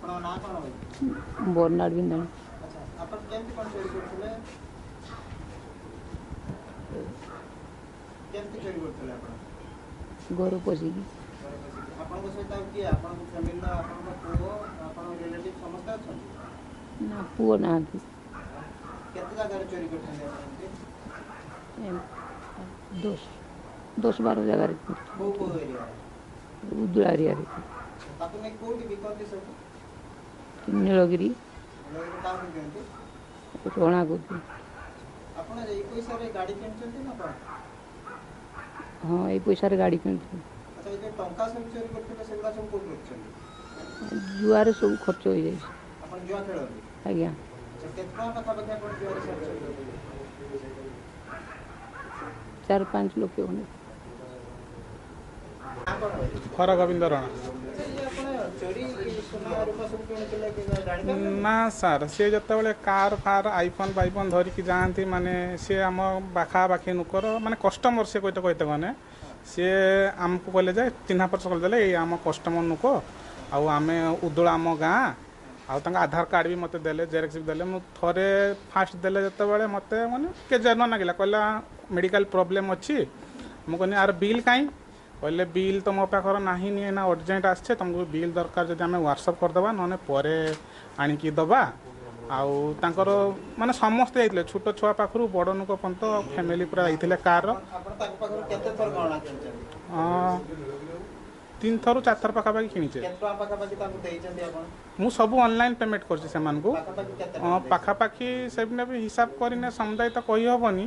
ଆପଣଙ୍କ ନାଁ କ'ଣ ଭାଇ? ବର୍ନାଡ଼ ବିନ୍ଧାଣି। ଆଚ୍ଛା, ଆପଣ କେମିତି କ'ଣ ଚୋରି କରୁଥିଲେ? କେମିତି ଚୋରି କରୁଥିଲେ ଆପଣ? ଘରୁ ପଶିକି। ଘରେ ପଶିକି। ଆପଣଙ୍କ ସହିତ ଆଉ କିଏ, ଆପଣଙ୍କ ଫ୍ୟାମିଲିର, ଆପଣଙ୍କ ପୁଅ, ଆପଣଙ୍କ ରିଲେଟିଭ୍ ସମସ୍ତେ ଅଛନ୍ତି? ନା, ପୁଅ ନାହାନ୍ତି। କେତେ ଜାଗାରେ ଚୋରି କରିଛନ୍ତି ଆପଣ ଏମିତି? 10-12 ଜାଗାରେ। କୋଉ କୋଉ ଏରିଆରେ? ଉଦଳା ଏରିଆରେ। ତାକୁ ନେଇ କୋଉଠି ବିକନ୍ତି ସବୁ? ନୀଳଗିରି। ନୀଳଗିରି କାହାକୁ ଦିଅନ୍ତି? ରଣାକୁ। ଆପଣ ଏଇ ପଇସାରେ ଗାଡ଼ି କିଣିଛନ୍ତି ନା କ'ଣ? ହଁ, ଏଇ ପଇସାରେ ଗାଡ଼ି କିଣିଥିଲି। ଆଚ୍ଛା, ଏଇ ଯେଉଁ ଟଙ୍କା ସବୁ ଚୋରି କରୁଥିଲେ ସେଗୁଡ଼ା ସବୁ କୋଉଠି ରଖିଛନ୍ତି? ଜୁଆରେ ସବୁ ଖର୍ଚ୍ଚ ହେଇଯାଇଛି। ଆପଣ ଜୁଆ ଖେଳନ୍ତି? ଆଜ୍ଞା। ଆଚ୍ଛା, କେତେ ଟଙ୍କା ପାଖାପାଖି ଆପଣ ଜୁଆରେ ସାରିଛନ୍ତି? 4-5 ଲକ୍ଷ ଖଣ୍ଡେ। ନାଁ କ'ଣ ଭାଇ? ହରଗୋବିନ୍ଦ ରଣା। ଆଚ୍ଛା, ଇଏ ଆପଣ ଚୋରି ସୁନା ରୂପା ସବୁ କିଣୁଥିଲେ କି ଜାଣିପାରିଲେ? ନା ସାର୍, ସିଏ ଯେତେବେଳେ କାର୍ ଫାର୍ ଆଇଫୋନ୍ ଫାଇଫୋନ୍ ଧରିକି ଯାଆନ୍ତି, ମାନେ ସିଏ ଆମ ପାଖାପାଖି ଲୋକର ମାନେ କଷ୍ଟମର, ସିଏ କହିତେ କହିତେ ମାନେ ସିଏ ଆମକୁ କହିଲେ ଯେ ଚିହ୍ନା ପରିଚୟ କରିଦେଲେ, ଏଇ ଆମ କଷ୍ଟମର ଲୋକ ଆଉ ଆମେ ଉଦଳା ଆମ ଗାଁ, ଆଉ ତାଙ୍କ ଆଧାର କାର୍ଡ଼ ବି ମୋତେ ଦେଲେ, ଜେରକ୍ସ ବି ଦେଲେ। ମୁଁ ଥରେ ଫାଷ୍ଟ ଦେଲେ ଯେତେବେଳେ ମୋତେ ମାନେ କେତେ ନ ଲାଗିଲା, କହିଲା ମେଡ଼ିକାଲ ପ୍ରୋବ୍ଲେମ୍ ଅଛି। ମୁଁ କହିଲି ଆର ବିଲ୍ କାହିଁ? କହିଲେ ବିଲ୍ ତ ମୋ ପାଖରେ ନାହିଁ, ନିଏ ନା ଅର୍ଜେଣ୍ଟ ଆସିছে, ତୁମକୁ ବିଲ୍ ଦରକାର ଯଦି ଆମେ ହ୍ୱାଟ୍ସଅପ୍ କରିଦେବା, ନହେଲେ ପରେ ଆଣିକି ଦେବା। ଆଉ ତାଙ୍କର ମାନେ ସମସ୍ତେ ଯାଇଥିଲେ, ଛୋଟ ଛୁଆ ପାଖରୁ ବଡ଼ ଲୋକ ପର୍ଯ୍ୟନ୍ତ ଫ୍ୟାମିଲି ପୁରା ଯାଇଥିଲେ କାର୍ର। ଆପଣ ତାଙ୍କ ପାଖରୁ କେତେ ଥର ଗହଣା କିଣିଛନ୍ତି? 3 ଥର 4 ଥର ପାଖାପାଖି କିଣିଛେ। କେତେ ଟଙ୍କା ପାଖାପାଖି ତାଙ୍କୁ ଦେଇଛନ୍ତି ଆପଣ? ମୁଁ ସବୁ ଅନଲାଇନ୍ ପେମେଣ୍ଟ କରିଛି ସେମାନଙ୍କୁ। ପାଖାପାଖି କେତେ ଟଙ୍କା ଦେଇଛନ୍ତି? ପାଖାପାଖି ସେଦିନ ବି ହିସାବ କରିନେ, ସମୁଦାୟ ତ କହିହେବନି,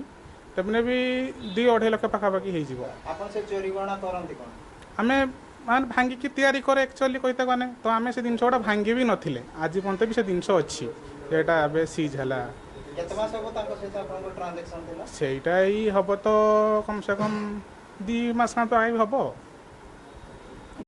ତେବେ ବି 2-2.5 ଲକ୍ଷ ପାଖାପାଖି ହେଇଯିବ। ଆପଣ ସେ ଚୋରି ଗହଣା କରନ୍ତି କ'ଣ? ଆମେ ମାନେ ଭାଙ୍ଗିକି ତିଆରି କରେ ଆକ୍ଚୁଆଲି କହିତେ ଗଲେ ତ ଆମେ ସେ ଜିନିଷ ଗୁଡ଼ା ଭାଙ୍ଗି ବି ନଥିଲେ, ଆଜି ପର୍ଯ୍ୟନ୍ତ ବି ସେ ଜିନିଷ ଅଛି, ସେଇଟା ଏବେ ସିଜ୍ ହେଲା। କେତେ ମାସ ହେବ ତାଙ୍କ ସହିତ ଆପଣଙ୍କ ଟ୍ରାଞ୍ଜାକ୍ସନ୍ ଥିଲା? ସେଇଟା ଏଇ ହେବ ତ କମ୍ ସେ କମ୍ 2 ମାସ ପାଖାପାଖି ହେବ।